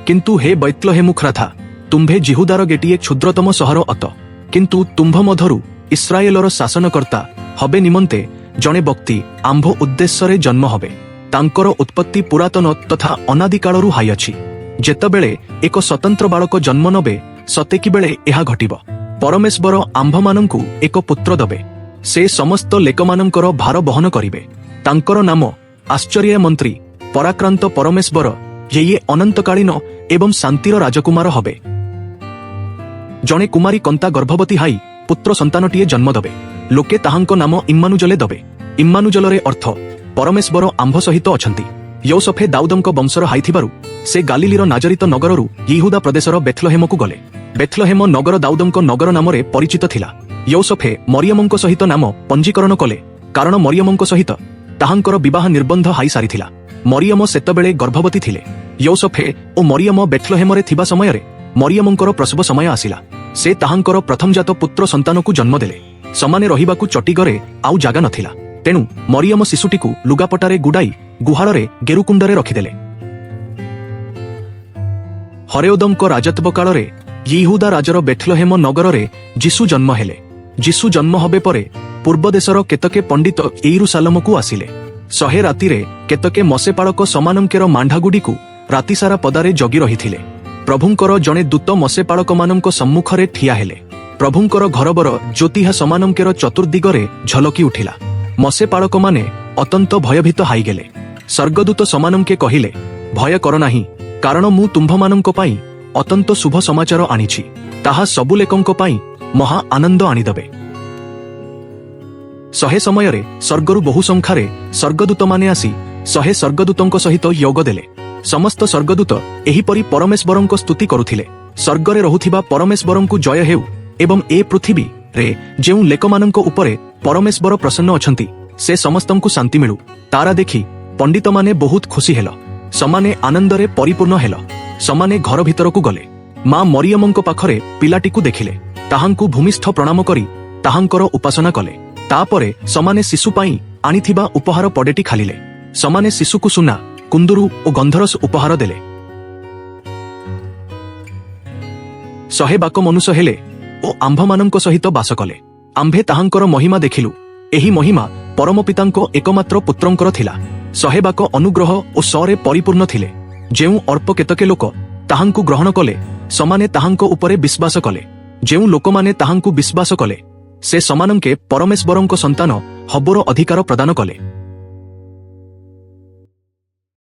କିନ୍ତୁ ହେ ବୈତ୍ଲହେମୁଖ୍ରାଥା, ତୁମ୍ଭେ ଯିହୁଦାର ଗୋଟିଏ କ୍ଷୁଦ୍ରତମ ସହର ଅତ, କିନ୍ତୁ ତୁମ୍ଭ ମଧ୍ୟରୁ ଇସ୍ରାଏଲର ଶାସନକର୍ତ୍ତା ହବେ ନିମନ୍ତେ ଜଣେ ବ୍ୟକ୍ତି ଆମ୍ଭ ଉଦ୍ଦେଶ୍ୟରେ ଜନ୍ମ ହବେ। ତାଙ୍କର ଉତ୍ପତ୍ତି ପୁରାତନ ତଥା ଅନାଦିକାଳରୁ ହାଇଅଛି। ଯେତେବେଳେ ଏକ ସ୍ୱତନ୍ତ୍ର ବାଳକ ଜନ୍ମ ନବେ, ସତେକି ବେଳେ ଏହା ଘଟିବ। ପରମେଶ୍ୱର ଆମ୍ଭମାନଙ୍କୁ ଏକ ପୁତ୍ର ଦବେ। ସେ ସମସ୍ତ ଲେକମାନଙ୍କର ଭାର ବହନ କରିବେ। ତାଙ୍କର ନାମ ଆଶ୍ଚର୍ଯ୍ୟ ମନ୍ତ୍ରୀ, ପରାକ୍ରାନ୍ତ ପରମେଶ୍ୱର, ଇଏ ଅନନ୍ତକାଳୀନ ଏବଂ ଶାନ୍ତିର ରାଜକୁମାର ହବେ। ଜଣେ କୁମାରୀ କନ୍ତା ଗର୍ଭବତୀ ହାଇ ପୁତ୍ର ସନ୍ତାନଟିଏ ଜନ୍ମ ଦବେ। ଲୋକେ ତାହାଙ୍କ ନାମ ଇମ୍ମାନୁଜଲେ ଦବେ। ଇମ୍ମାନୁଜଲରେ ଅର୍ଥ ପରମେଶ୍ୱର ଆମ୍ଭ ସହିତ ଅଛନ୍ତି। ୟୌସଫେ ଦାଉଦଙ୍କ ବଂଶର ହାଇଥିବାରୁ ସେ ଗାଲିଲିର ନାଜରିତ ନଗରରୁ ୟିହୁଦା ପ୍ରଦେଶର ବେଥଲହେମକୁ ଗଲେ। ବେଥଲହେମ ନଗର ଦାଉଦଙ୍କ ନଗର ନାମରେ ପରିଚିତ ଥିଲା। ୟୌସଫେ ମରିୟମଙ୍କ ସହିତ ନାମ ପଞ୍ଜୀକରଣ କଲେ, କାରଣ ମରିୟମଙ୍କ ସହିତ ତାହାଙ୍କର ବିବାହ ନିର୍ବନ୍ଧ ହାଇ ସାରିଥିଲା। ମରିୟମ ସେତେବେଳେ ଗର୍ଭବତୀ ଥିଲେ। ୟୌସଫେ ଓ ମରିୟମ ବେଥଲହେମରେ ଥିବା ସମୟରେ ମରିୟମଙ୍କର ପ୍ରସବ ସମୟ ଆସିଲା। ସେ ତାହାଙ୍କର ପ୍ରଥମଜାତ ପୁତ୍ର ସନ୍ତାନକୁ ଜନ୍ମ ଦେଲେ। ସମାନେ ରହିବାକୁ ଚଟିଘରେ ଆଉ ଜାଗା ନଥିଲା। ତେଣୁ ମରିୟମ ଶିଶୁଟିକୁ ଲୁଗାପଟାରେ ଗୁଡାଇ ଗୁହାଳରେ ଗେରୁକୁଣ୍ଡରେ ରଖିଦେଲେ। ହରେଓଦଙ୍କ ରାଜତ୍ୱ କାଳରେ ୟିହୁଦା ରାଜର ବେଥଲହେମ ନଗରରେ ଯୀଶୁ ଜନ୍ମ ହେଲେ। ଯୀଶୁ ଜନ୍ମ ହବେ ପରେ ପୂର୍ବ ଦେଶର କେତକେ ପଣ୍ଡିତ ଏଇରୁସାଲମକୁ ଆସିଲେ। ଶହେ ରାତିରେ କେତକେ ମଶେପାଳକ ସମାନଙ୍କର ମାଣ୍ଢାଗୁଡ଼ିକୁ ରାତିସାରା ପଦାରେ ଜଗି ରହିଥିଲେ। ପ୍ରଭୁଙ୍କର ଜଣେ ଦୂତ ମଶେପାଳକମାନଙ୍କ ସମ୍ମୁଖରେ ଠିଆ ହେଲେ। ପ୍ରଭୁଙ୍କର ଘରବର ଜ୍ୟୋତିହା ସମାନଙ୍କର ଚତୁର୍ଦିଗରେ ଝଲକି ଉଠିଲା। ମଶେପାଳକମାନେ ଅତ୍ୟନ୍ତ ଭୟଭୀତ ହାଇଗଲେ। ସ୍ୱର୍ଗଦୂତ ସମାନଙ୍କେ କହିଲେ, ଭୟ କର ନାହିଁ, କାରଣ ମୁଁ ତୁମ୍ଭମାନଙ୍କ ପାଇଁ ଅତ୍ୟନ୍ତ ଶୁଭ ସମାଚାର ଆଣିଛି। ତାହା ସବୁ ଲୋକଙ୍କ ପାଇଁ ମହା ଆନନ୍ଦ ଆଣିଦେବେ। ଶହେ ସମୟରେ ସ୍ୱର୍ଗରୁ ବହୁ ସଂଖ୍ୟାରେ ସ୍ୱର୍ଗଦୂତମାନେ ଆସି ଶହେ ସ୍ୱର୍ଗଦୂତଙ୍କ ସହିତ ଯୋଗ ଦେଲେ। ସମସ୍ତ ସ୍ୱର୍ଗଦୂତ ଏହିପରି ପରମେଶ୍ୱରଙ୍କ ସ୍ତୁତି କରୁଥିଲେ, ସ୍ୱର୍ଗରେ ରହୁଥିବା ପରମେଶ୍ୱରଙ୍କୁ ଜୟ ହେଉ ଏବଂ ଏ ପୃଥିବୀରେ ଯେଉଁ ଲୋକମାନଙ୍କ ଉପରେ ପରମେଶ୍ୱର ପ୍ରସନ୍ନ ଅଛନ୍ତି, ସେ ସମସ୍ତଙ୍କୁ ଶାନ୍ତି ମିଳୁ। ତାରା ଦେଖି ପଣ୍ଡିତମାନେ ବହୁତ ଖୁସି ହେଲ। ସମାନେ ଆନନ୍ଦରେ ପରିପୂର୍ଣ୍ଣ ହେଲ। ସମାନେ ଘର ଭିତରକୁ ଗଲେ। ମା ମରିୟମଙ୍କ ପାଖରେ ପିଲାଟିକୁ ଦେଖିଲେ। ତାହାଙ୍କୁ ଭୂମିଷ୍ଠ ପ୍ରଣାମ କରି ତାହାଙ୍କର ଉପାସନା କଲେ। ତାପରେ ସମାନେ ଶିଶୁ ପାଇଁ ଆଣିଥିବା ଉପହାର ପଡ଼େଟି ଖାଲିଲେ। ସମାନେ ଶିଶୁକୁ ସୁନା, କୁନ୍ଦୁରୁ ଓ ଗନ୍ଧରସ ଉପହାର ଦେଲେ। ଶହେ ବାକ ମନୁଷ ହେଲେ ଓ ଆମ୍ଭମାନଙ୍କ ସହିତ ବାସ କଲେ। ଆମ୍ଭେ ତାହାଙ୍କର ମହିମା ଦେଖିଲୁ। ଏହି ମହିମା ପରମପିତାଙ୍କ ଏକମାତ୍ର ପୁତ୍ରଙ୍କର ଥିଲା। ଶହେ ବାକ ଅନୁଗ୍ରହ ଓ ସରେ ପରିପୂର୍ଣ୍ଣ ଥିଲେ। ଯେଉଁ ଅଳ୍ପ କେତକେ ଲୋକ ତାହାଙ୍କୁ ଗ୍ରହଣ କଲେ, ସମାନେ ତାହାଙ୍କ ଉପରେ ବିଶ୍ୱାସ କଲେ। ଯେଉଁ ଲୋକମାନେ ତାହାଙ୍କୁ ବିଶ୍ୱାସ କଲେ, ସେ ସମାନଙ୍କେ ପରମେଶ୍ୱରଙ୍କ ସନ୍ତାନ ହବର ଅଧିକାର ପ୍ରଦାନ କଲେ।